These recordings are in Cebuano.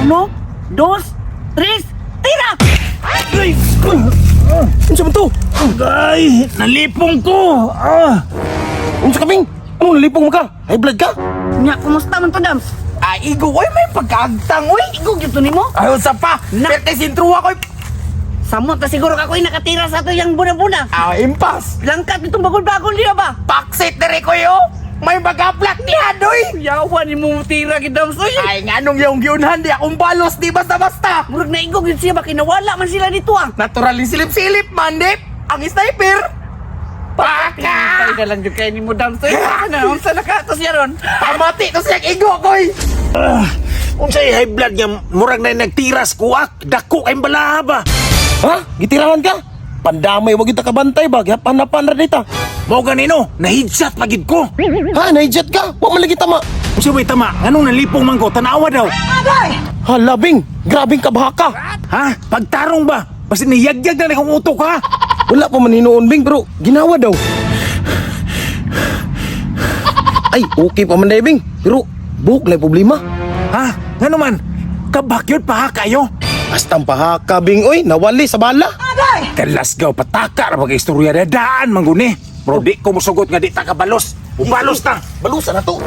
Uno, dos, tres, tira! Ay! Unsa man to? Ay! Nalipong ko! Ah! Unsa ka, Bing? Anong nalipong mo ka? High blood ka? Nya, kumusta man to, Dams? Ay, igo, oy, may pagkaagtang, oy. Igo gyud to nimo? Ay, unsa pa? Na- Perte sintruwa ko. Samot na siguro ka ko'y nakatira sa ato yung buna-buna. Ah, impas. Langkat itong bagol-bagol niya ba? Paksit na rin ko yo. May magaplak ni Hadoy. Yawa ni mo tira gid, Dams. Oy! Ay, nga nung yung giunhan, di akong balos, di basta-basta. Murag naigog yun siya ba? Kinawala man sila dito ah. Natural yung silip-silip, man, di. Ang sniper. Paka! Ay na lang yun kayo ni mo, Dams. Oy, ano, unsa na ka to siya ron? Pamati to siyang igo, koy. Unsay high blood nga murag na nagtiras kuak, dako kay balaha ba? Ha? Gitirahan ka? Pandamay wag kita kabantay ba? Gihanapan ra dita. Mao ganino, na-headshot pagid ko. Ha, na-jet ka? Wa man lagi tama. Unsa may tama? Nganong nalipong man ko, tanawa daw. Hala, Bing. Grabing kabhaka. Ha? Pagtarong ba? Basta niyagyag na kong utok ha. Wala pa man hinuon, Bing, pero ginawa daw. Ay, okay pa man day, Bing. Pero buhok na problema. Ha? Ngano man? Kabak yun pa ha kayo? Basta ang pahaka, Bing, oy. Nawali sa bala. Kalasgaw pataka ra bagay istorya na daan mangguni. Bro, di ko musugot nga di ta kabalos. Ubalos ta. Balusan na to.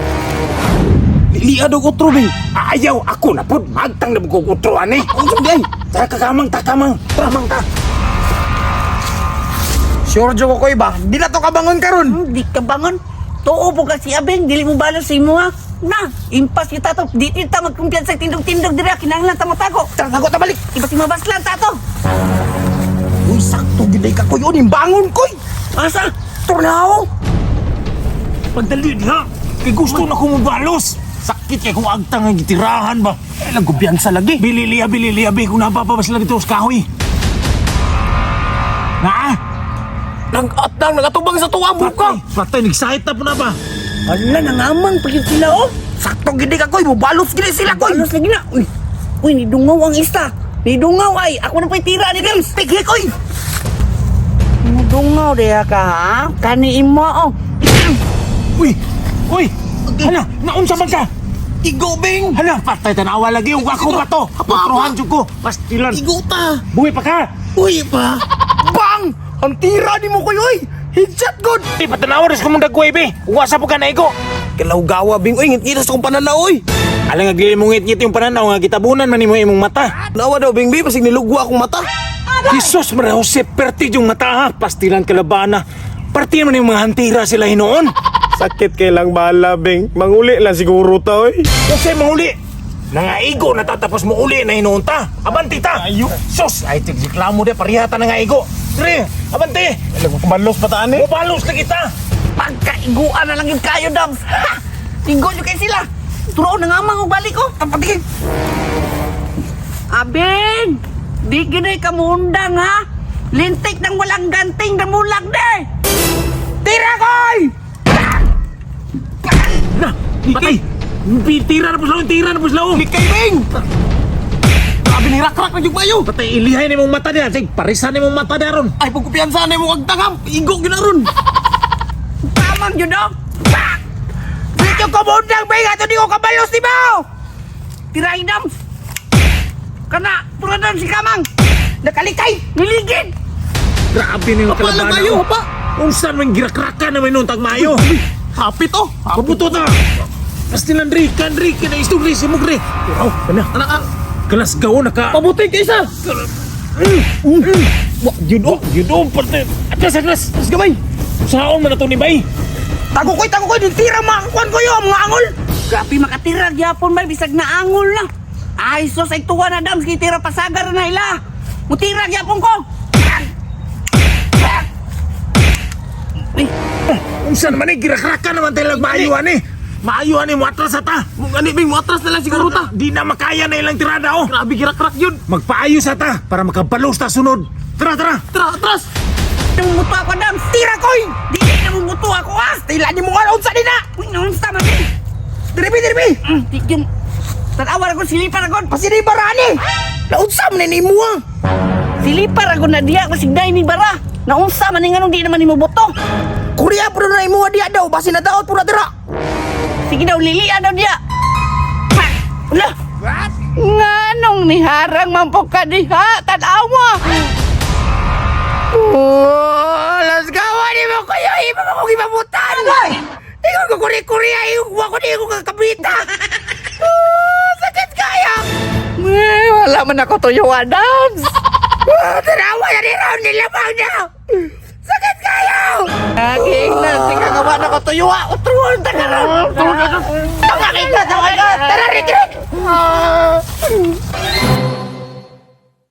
Lilia daw otro, Bing. Ayaw ako na pud magtang na bugog utro ani. Unsa di ay? Tara kakamang ta kamang. Tramang ta. Sure jo ko, koy, ba? Di na to kabangon karon. Di ka bangon. Tuo po ka si Abeng, dili mo balos sa imo ha. Na, impas kita to. Di ta magkumpiyansa tindog-tindog dira kinahanglan ta motago. Tara, tago ta balik. Iba si mabaslan ta to. Uy, sakto gid ka koy. Unim bangon koy. Asa? Tornao. Pagdali diha. Kay gusto na ko mobalos. Sakit kay kung agtang ang gitirahan ba. Ay, lang gubyansa lagi. Bilili bilili abi kung napapa ba sila dito sa kahoy. Naa. Nag-atang, nagatubang sa tuwa, buka. Patay, patay nagsahit na po na ba. Hala, nangamang pa yun sila oh. Sakto gid ka koy, mubalos gid sila koy. Balos lagi na. Uy, uy, nidungaw ang isa. Nidungaw ay. Ako na pa'y tira ni Dams. Pighi koy. Nidungaw diha ka ha? Kani imo oh. Uy! Uy! Hala, naunsa man ka? Igo, Bing. Hala, patay tanawa lagi yung ako ba to? Patrohan jud ko. Pastilan. Igo ta. Buhi pa ka. Uy pa. Bang! Ang tira ni mo koy, oy. Headshot good. Di patanawa rin sa kumong dagway be. Uwasa po ka na igo. Kalawgawa, Bing. Uy, ngit-ngit sa kong pananaw, oy. Alang nga dili mo ngit-ngit yung pananaw nga gitabunan man nimo imong mata. Nawa daw, Bing, Bing. Basig nilugwa akong mata. Jesus Maria Jose, perti yung mata ha. Pastilan kalabana. Parti man yung mga hantira sila hinuon. Sakit kay lang bala, Bing. Manguli lang siguro ta, oy. Kasi manguli. Nangaigo natatapos mo uli na hinuon ta. Abanti ta. Ayo. Sus, ay tigsiklamo de parihata nangaigo. Tre, abanti. Alam ko, kumalos pa taan, eh. Mubalos na kita. Pagkaiguan na lang yun kayo, Dams. Ha! Igo nyo kayo sila. Turoon na nga og balik oh. Tapatingin. Abeng! Di ginoy kamundang ha! Lintik ng walang ganting na mulag de! Tira koy! Na, patay. Tira na po sila, tira na po sila. Kay Bing! Grabe ni rak-rak na jud bayo. Patay, ilihay ni mong mata niya. Sige, parisan ni mong mata niya ron. Ay, pagkupiyansa na mo kag tangam. Igo gyud na ron. Tamang yun oh! Pak! Dito ko mundang bay ato di ko kabalos di ba? Tirahin, Dams! Kana! Pura si Kamang! Nakalikay. Niligid! Grabe na yung Hapa lang kalabana. kayo, hapa. Unsan man girakrakan naman nun, tagmayo. Hapit oh. Pabuto na. Pastilan, Dre. Kan, Dre. Kinaistog, Dre. Simog, Dre. Oh, kana. Anak, ah, Kalasgaw na ka. pabuti kay isa. Wa, yun oh. Yun oh. Parte. Atlas, atlas. Mas gamay. Saon man na to ni Bay. Tago koy, tago koy, tira makakuan ko yo, mga angol. Grabe makatira gyapon bay bisag naangol na. Ay sus ay tuwa na Dams kay tira pasagar na ila. Mutira gyapon ko. Uy, Unsan man eh. Girakrakan naman tayo maayo, ani. Maayo, ani. Mo atras ata. Mo gani Bing, mo atras na lang siguro ta. Di na makaya na ilang tirada, oh. Grabe girak-rak yun. Magpaayos ata para makabalos ta sunod. Tara, tara. Tara, atras. namumuto ako Dams. Tira koy. Di namumuto ako ah. Tila ni mo nga unsa ni na. Uy, naunsa man eh. Dirbi, dirbi. Di yun. Tanawa ako silipar ako. Pasini barani. Naunsa man ni mo ah. Silipar ako na diya kasi day ni bara. Naunsa man ni nganong di naman nimo boto. Korea pero na imo diya daw basi na daot pura dira. Sige daw lilia daw diya. Pa! Ula. Nga Niharang man po ka diha, tanawa. Oh, let's go! Ano mo kayo? Iba mo kong ipabutan! Ikaw ko kuri-kuri ay wa ko di ko kakabita. Oh, sakit kaya. Eh, wala man ako tuyo, Adams. Oh, tanawa na ni round nila bang na. Sakit kayo. Aging na, tingnan nga na ko tuyo, ah. Utruan ta ka ron. Tangakit ka, tangakit ka. Tara, Rick, Rick.